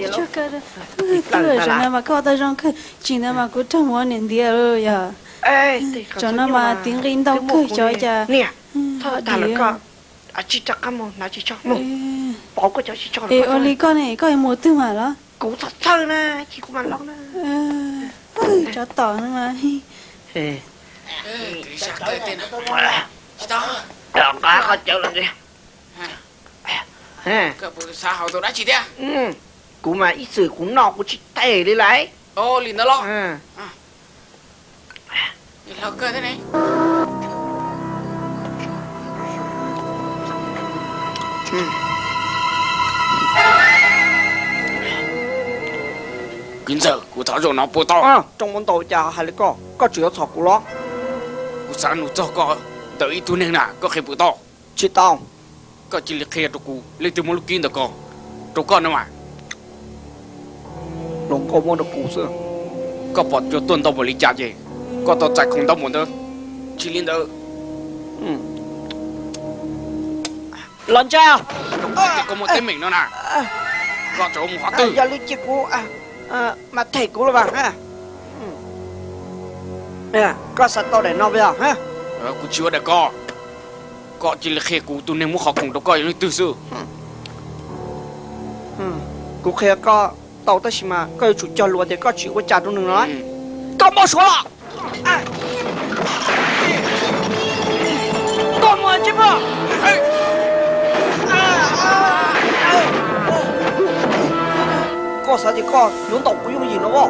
Tsuag kawg, twb zaum no mas koj ua tau zoo kawg, tsis ntawd mas kuv raug mus ua niam ntiav lawm yog. Zaum no mas tiv nqi ntau kawg xyov cas. Niam, txhob tas lawm koj, tsis rov qab mus hnav tsis tso mus. Pauv koj cov tsis tso. Es ua li koj ne, koj yuav mus twg mas los? Kuv txhob txhawj na, cia kuv mam los na. Tsov tom no mas. Nqa qhov cawv los ntxiv. Kuv mas ib txwm kuv noj kuv tsis them li lawm. Li ntawd los? Kwv ntxawm, kuv thov zaum no puas tau? Rooj muab ntau cas hais li koj, koj tseem yuav txhom kuv los? Kuv xav nug txog koj ntawm ib tug neeg na, koj qhia puas tau? Tsis tau. Koj cia li qhia rau kuv leej twg muab lub kib ntawm ko rau koj no mas. Hluas nkauj muab rau kuv xwb. Koj pom cua tuaj ntau npaum li cas ces koj tau txais khoom ntau npaum ntawd. Tsis li ntawd, los ntsa. Koj muaj teeb meem no na, koj tseem mus qhov twg? Yog li cia kuv mam them kuv los mas. Koj xav tau daim no puas yog? Kuv tsis ua daim ko. Koj cia li qhia kuv tus neeg muab qhov khoom rau koj yog leej twg xwb. Kuv qhia koj tau tab sis mas koj yuav tsum cog lus tias koj tsis ua cas rau nws no. Koj npau suav los? Koj mus tsis muaj. Koj xav tias koj yuav ntaus kuv yooj yim no os?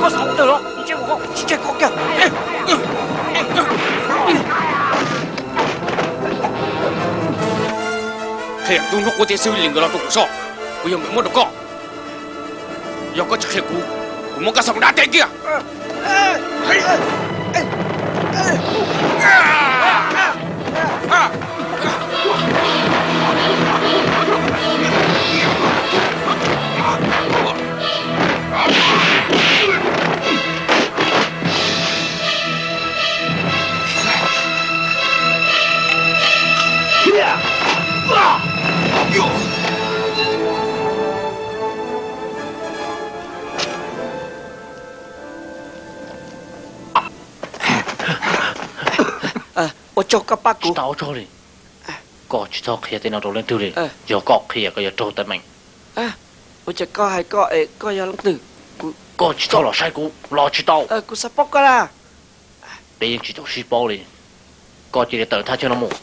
Koj xav ua tawg los tsis tseg koj kiag. Qhia tus hnub qub thiab xwb li nkawd los rau kuv soj, kuv yog nkawd muab rau koj. Yog koj tsis qhia kuv, kuv muab koj xaum dab teb kiag. Ua tsaug koj pab kuv. Tsis tau ua tsaug li. Koj tsis txhob qhia tej no rau leej twg li. Yog koj qhia koj yuav raug teeb meem. Ua cas koj hais koj es koj yog leej twg? Koj tsis txhob los saib kuv los tsis tau. Kuv xav paub koj na. Peb yeej tsis tau sib paub li. Koj cia li tawm thaj chaw no mus.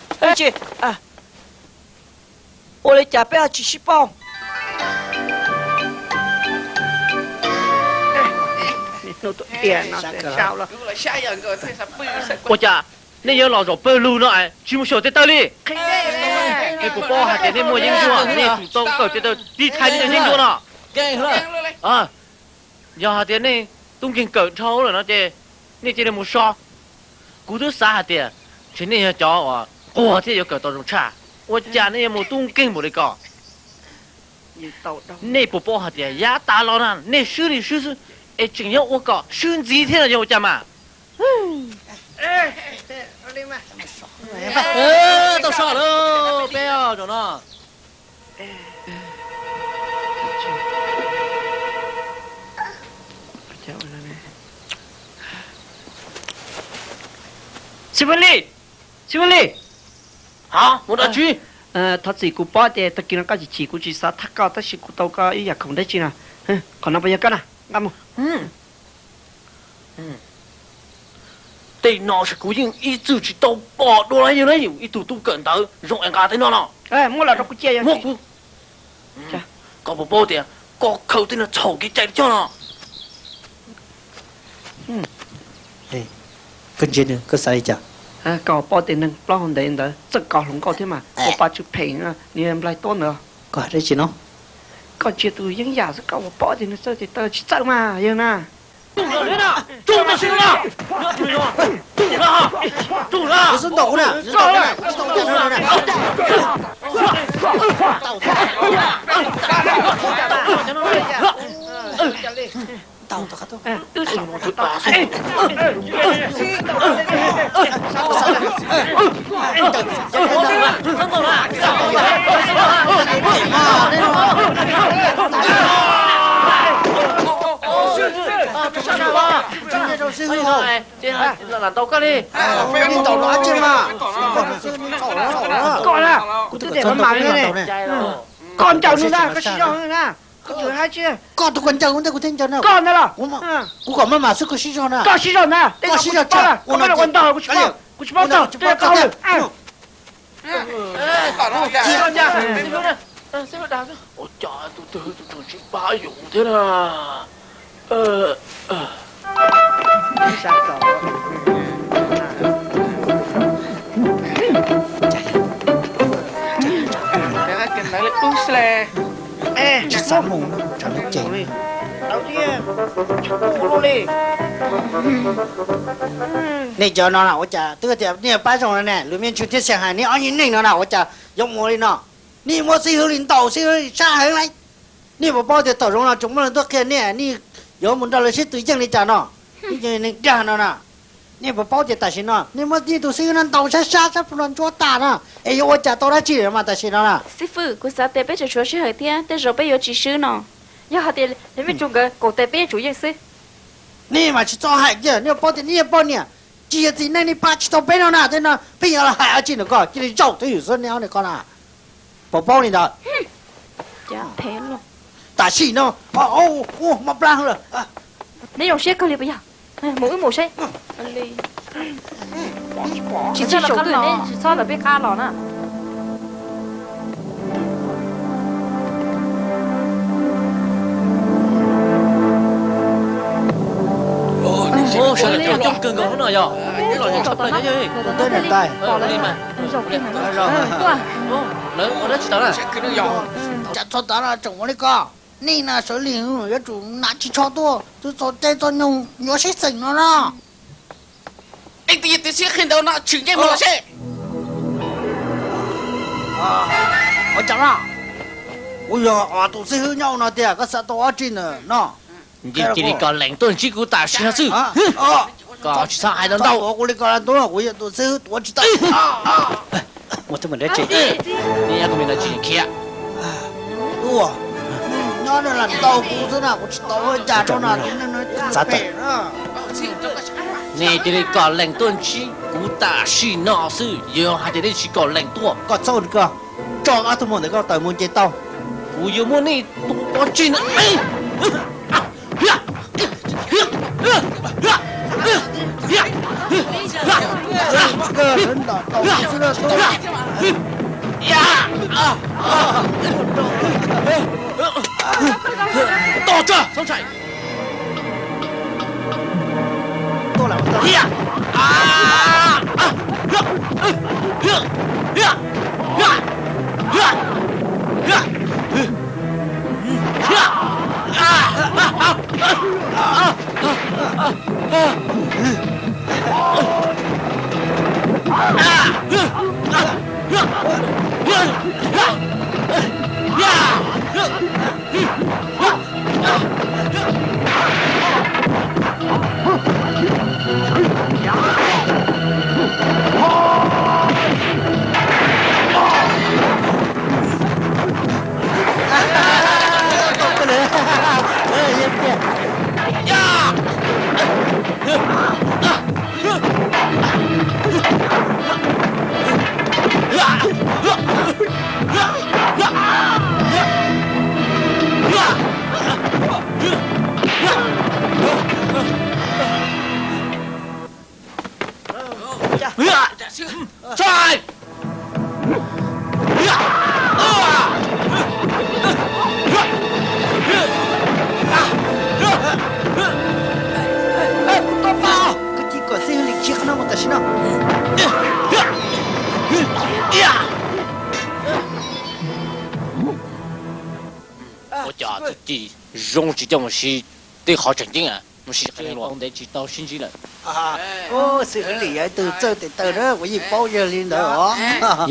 Ua li cas peb ho tsis sib paub? Ua cas nej yuav los zaum pawg lug no es tsis mus xyaum tej taw li? Nej puas paub hais tias nej muaj yeeb ncuab, nej tsum tau kawm tej taw tiv thaiv nej cov yeeb ncuab no. Yog hais tias nej tub nkeeg kawm dhau lawm no ces nej cia li mus so. Kuv twb xav hais tias ntshe nej yog cov uas quag thiab yuav kawm tau zoo tshaj, ua cas nej yuav mus tub nkeeg npaum li ko? Nej puas paub hais tias yav tas los na nej swb li swb xwb, es tseem yuav ua kom swb ntxiv thiab no yog ua cas mas? Tau so lawm peb zaum no. Xib Fwj Lis, Xib Fwj Lis. Ha, mus dab tsi? Thov txim, kuv paub tias tag kis no koj chim chim, kuv tsis xav thaj koj tab sis kuv tau koj ib yam khoom dab tsi no. Qhov no puas yog koj na? Nqa mus. Tej no ces kuv yeej ib txwm tsis tau pom dua li na, ib tug tub kawm ntawv zoo es nqa tej no no. Muab los rau kuv cia. Muab kuv. Koj puas paub tias koj khaws tej no txhaum kev cai li coj no? Koj ntsia nws, koj xav li cas? Koj paub tias neeg plaub hau ntev ntawd txawj kov hluas nkauj thiab mas, ua pa tsw phem, nws nplaig tuab ntawd. Koj hais dab tsi no? Koj ntsia tus yeeb yam xwb, koj ua paub tias nws txawj tes taw tsis txawj mas yog na. Lam ntaus koj li. Koj na, kuv twb tias maj mam li. Koj ncaws nws ntag, koj siv zog na. Koj tus koj ncaws kuv ntag, kuv thiaj ncaws na. Koj ntag los? Kuv kom maj mam xwb, koj siv zog na. Koj siv zog ntag, koj siv zog tshaj, ua no ua ntog, kuv tsis paub, kuv tsis paub txog, tsis paub txog. Ua cas tus twg tus tseem tsis pab yus thiab na? Tsis xav mus, tsam lub cev. Nej cov no na ua cas twb tias nej pab zoo no ne, lus me ntsis thiab xeem hais nej ob niag neeg no na ua cas yuav mus li no? Nej muab xib hwb li ntaus xib hwb li sab heev lawm. Nej puas paub tias tom zoov no tseem muaj leej tuaj qhia nej, nej yuav mus nrog lawv sib tw yeej li cas no? Nej cov neeg dag no na, nej puas paub tias tam sim no nej muab nej tus xib hwb no ntaus sab sab sab plhu no ntsuab tas na, es yuav ua cas tau dab tsi mas tam sim no na? Xib fwb, kuv xav tias peb tseem tshuav sij hawm thiab, tej zaum peb yuav tsis swb no. Yog hais tias lawv me tub nkawd kaum tes peb yeej tsum yeej xwb. Nej mas tsis txhob hais kiag, nej paub tias nej yog poj niam, tsis yog txiv neej nej pab tsis tau peb no na. Tej no peb yuav los hais dab tsi ntawm koj, cia li zaum twj ywm xwb nej ob niag ko na. Puas paub li ntawd? Tam sim no, mob plab lawm. Neb zoo siab kawg li puas yog? Mus wb mus seb. Tsis txhob lawv peb qab los na. Sawv daws coob kawg nkaus no yog. Lawv ua dab tsi tau na? Tsam txog tav no tseem ua li ko. Nej na sawv li yuav tsum hnav ris tsho tuaj, twb txog caij txog nyoog yuav sib xeem no na. Ib tug yog tus xib hwb qhia ntawd no, tshwm ntsej muag los seb. Ua cas na? Kuv yog tus xib hwb nyob no tiag, koj xav tau dab tsi ntawm no? Cia li kom lees tuaj ntsib kuv tam sim no xwb. Koj tsis txhob hais ntau ntau. Kuv li ko, kuv yog tus xib hwb tuav tsis tau. Ua txuj mus dab tsi? Nej nyob kuv me no tsis khiav. Nyob no lam ntaus kuv xwb na, kuv tsis tau ua cas rau na. Nej cia li kom lees tuaj ntsib kuv tam sim no xwb, yog hais tias nej tsis kom lees tuaj, koj txhob ko tso ob tug muam ntawm koj tawm mus nce tau. Kuv yuav muab nej tua pov tseg na. Tos tso, txhob ntshai. Koj cia kom xib hwb li kiag qhov Ua cas txuj ci zoo tsis coj mus siv tej qhov tseem ceeb, mus siv qhov ntev tsis tau sib ntsib lawm. Xib hwb Lis yog ib tug txawj tes taw na, kuv yeej paub yawg li ntawd os.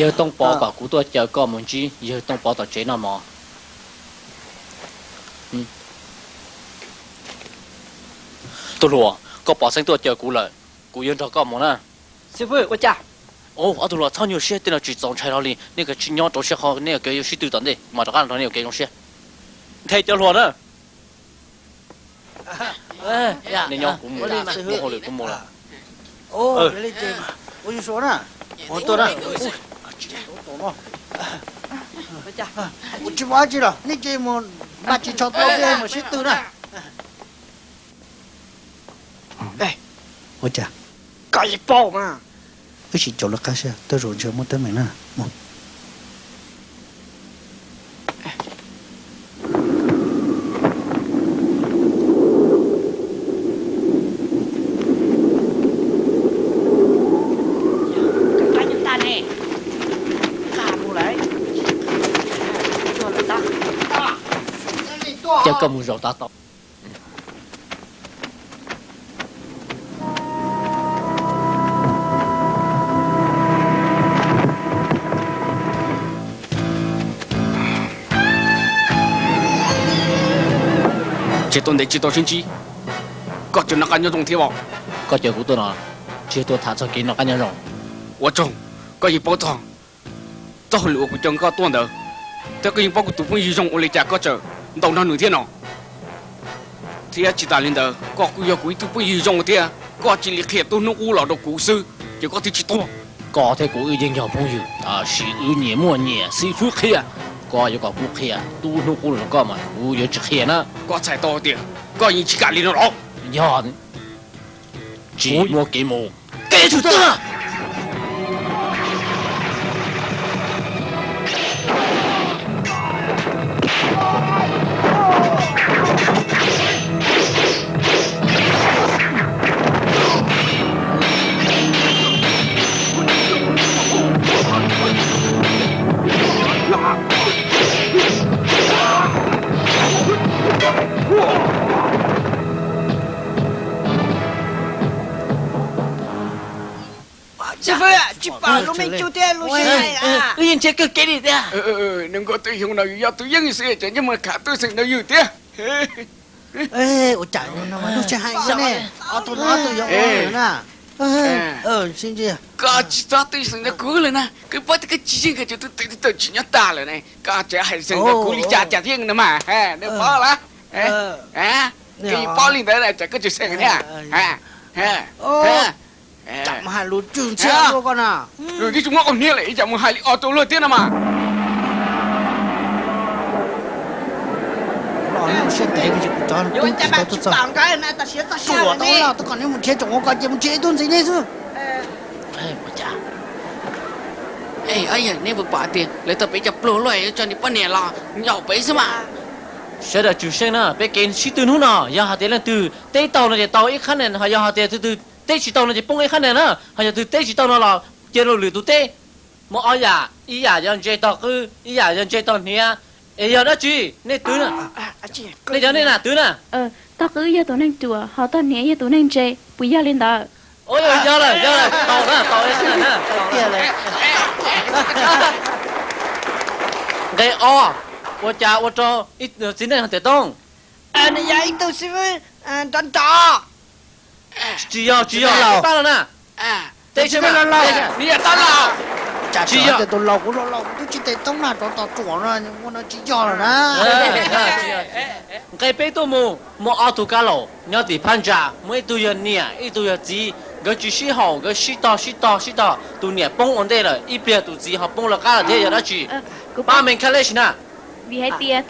Yawg Tooj Pov kom kuv tuaj caw koj mus ntsib yawg Tooj Pov tom tsev noj mov. Tub hluas, koj pov xeeb tuaj caw kuv lawm, kuv yuav nrog koj mus na. Xib hwb, ua cas? Ob tug hluas, txhob nyuaj siab, tej no tsis txaus ntshai hlo li, nej kav tsij nyob rau siab qhov nej yuav kev yuav sib tw tom ntej, mam rov qab los nrog nej yuav kev zoo siab. Nthe cov hluas na. Nej nyob, kuv mus, kuv mus hauj lwm, kuv mus lawm. Ua tsis muaj dab tsi los nej cia mus npaj tsis tshua tau thiab mus sib tw na. Ua cas? Koj yeej paub mas. Wb sim caum lawv qab seb, tej zaum ntshe muaj teeb meem na. Coj koj mus zaum tau tau. Tseem tuaj ntev tsis tau sib ntsib, koj tseem noj qab nyob zoo thiab os? Koj caw kuv tuaj no, tsis yog tuaj tham txog kev noj qab nyob zoo. Ua tsaug, koj yeej paub txog txoj hauj lwm uas kuv caw koj tuaj ntawd, thiab koj yeej paub kuv tus phooj ywg zoo ua li cas koj tseem ntaus nrog nws thiab no. Thiab tsis tas li ntawd, koj kuj yog kuv ib tug phooj ywg zoo thiab, koj cia li qhia tub hnub qub los rau kuv xwb, ces koj twb tsis tuaj. Koj thiab kuv wb yeej yog phooj ywg, tab sis wb nyias muaj nyias xib fwb qhia. Koj yuav kom kuv qhia tub hnub qub los rau koj mas kuv yuav tsis qhia na. Koj txhais tau tias koj yeej tsis kam li no los? Yog, tsis muaj kev mus. Kev tshwm tuaj. Xib fwb, tsis pom lub me cub thiab lub sij hawm. Wb yeej nrhiav kawg kev li tiag. Nws nkauj twj xyoo no yus yog tus yeej xwb ces nyob mus khav twj xeem ntawd yus thiab. Ua cas lub sij hawm ne, ob tug no ob tug yog ua na. Koj tsis txhob twj xeem ntawd kuv lawm na, koj paub tias koj tsis yeej, koj tus twj tawm tsis nyob tas lawm ne, koj tseem hais xeem ntawd kuv li cas cas thiab no mas, nws paub lawm. Koj yeej paub li ntawd ces koj tsis xeem thiab. Mus hais lus tswj ntxhiab luaj koj na. Nws twb tsis muaj qau hniav lawm ib tsam mus hais li ob tug luag thiab no mas. Siab ntev, kuv cov tub tsis tau tuaj txog. Tsuam tau los, twb kom neb mus nrhiav tsoom ua ko ces mus nrhiav ib tug ntxiv nej xwb. Neb puas pom tias lawv tau peb cov pluag luaj yuav tso nws poj niam los nyaum peb xwb mas. Sawv daws tswm seej na, peb kev sib tw hnub no yog hais tias leej twg teb tau no ces tau ib qhab ntawm, ho yog hais tias tus twg teb tsis tau no ces poob ib qhab ntawm na, ho yog tus teb tsis tau no los cia rau lwm tus teb. Muaj ob yam, ib yam yog ntse tog qwb, ib yam yog ntse tog hniav. Es yog dab tsi nej twv na? Nej cov nej na twv na. Tog qwb yog tus neeg ruam, ho tog hniav yog tus neeg ntse, puas yog li ntawd? Yog lawm, yog lawm, tau na, tau na. Nqe ob, ua cas ua rau ib txiv neej tiav toob? Nws yog ib tug xib fwb nrov nrov. Tsis yog, tsis yog, tab los na. Teb tsis laus, nws yog tab laus. Cas tsis yog tias tus laus, kuv laus laus kuv twb tsis tiav toob na, rov tos tsuam no, ua no tsis yog lawm na. Nqe peb tuaj mus, muaj ob tug kab laus nyob tim phab ntsa, muaj ib tug yog niam ib tug yog txiv, nkawd tsis sib haum, nkawd sib tog sib tog sib tog, tus niam poob ua ntej lawm, ib pliag tus txiv ho poob lawv qab lawm thiab, yog dab tsi? Pab me khab lej si na. Vim hais tias